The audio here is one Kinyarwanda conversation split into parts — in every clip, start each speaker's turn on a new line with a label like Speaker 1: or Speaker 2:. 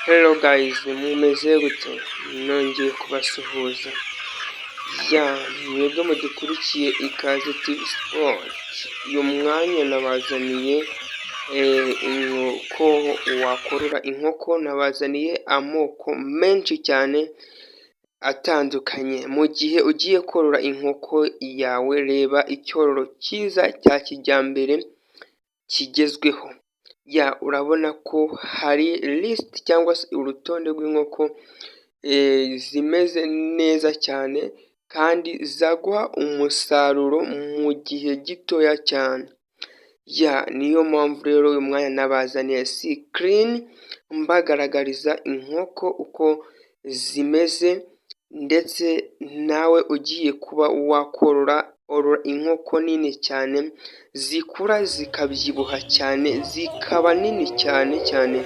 Speaker 1: Hello guys, mumeze gute? Nongeye kubasuhuza. Ya mwebwe mudukurikiye Ikaze TV Sport, uyu mwanya nabazaniye uko wakorora inkoko, nabazaniye amoko menshi cyane atandukanye. Mu gihe ugiye korora inkoko yawe, reba icyororo cyiza cya kijyambere kigezweho. Ya urabona ko hari lisiti cyangwa se urutonde rw'inkoko zimeze neza cyane kandi zaguha umusaruro mu gihe gitoya cyane. Ya niyo mpamvu rero uyu mwanya nabazaniye screen mbagaragariza inkoko uko zimeze, ndetse nawe ugiye kuba wakorora, orora inkoko nini cyane zikura zikabyibuha cyane, zikaba nini cyane cyane.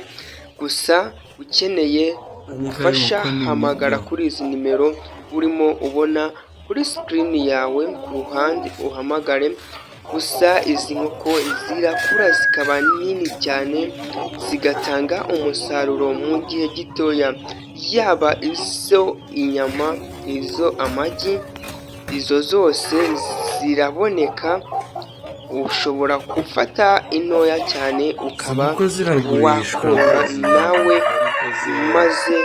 Speaker 1: Gusa ukeneye ubufasha hamagara kuri izi nimero urimo ubona kuri screen yawe ku ruhande uhamagare. Gusa izi nkoko zirakura zikaba nini cyane, zigatanga umusaruro mu gihe gitoya, yaba izo inyama, izo amagi, izo zose ziraboneka. Ushobora gufata intoya cyane ukaba
Speaker 2: Inkoko ziragurishwa.
Speaker 1: wakorora nawe maze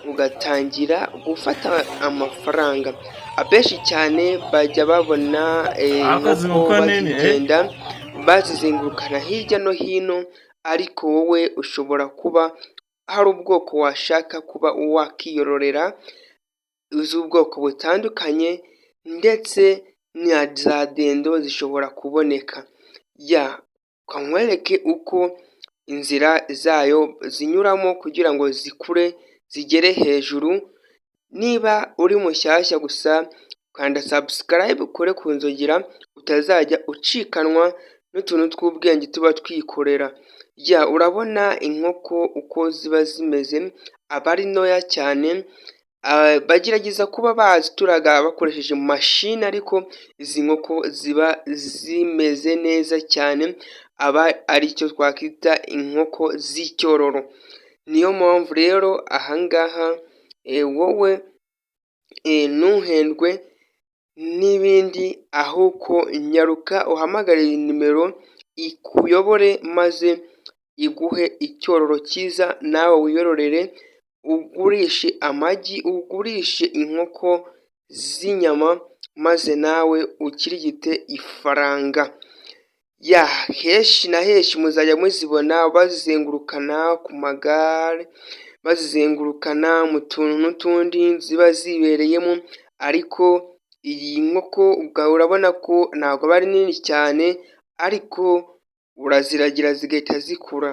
Speaker 1: ugatangira gufata amafaranga. Abenshi cyane bajya babona
Speaker 2: Ariko izi
Speaker 1: inkoko
Speaker 2: nkoko nini.
Speaker 1: bazigenda bazizengurukana hirya no hino, ariko wowe ushobora kuba hari ubwoko washaka kuba wakiyororera z'ubwoko butandukanye, ndetse na za dendo zishobora kuboneka. Ya reka nkwereke uko inzira zayo zinyuramo kugira ngo zikure zigere hejuru. Niba uri mushyashya gusa, kanda subscribe, ukore ku nzogera utazajya ucikanwa n'utuntu tw'ubwenge tuba twikorera. Ya urabona inkoko uko ziba zimeze, aba ari ntoya cyane, bagerageza kuba bazituraga bakoresheje mashini, ariko izi nkoko ziba zimeze neza cyane, aba aricyo twakwita inkoko z'icyororo. Niyo mpamvu rero ahangaha wowe ntuhendwe n'ibindi, ahubwo nyaruka uhamagare iyi nimero ikuyobore maze iguhe icyororo cyiza, nawe wiyororere, ugurishe amagi, ugurishe inkoko z'inyama, maze nawe ukirigite ifaranga. Ya henshi na henshi muzajya muzibona bazizengurukana ku magare, bazizengurukana mu tuntu n'utundi ziba zibereyemo, ariko iyi nkoko urabona ko ntabwo aba ari nini cyane, ariko uraziragira zigahita zikura.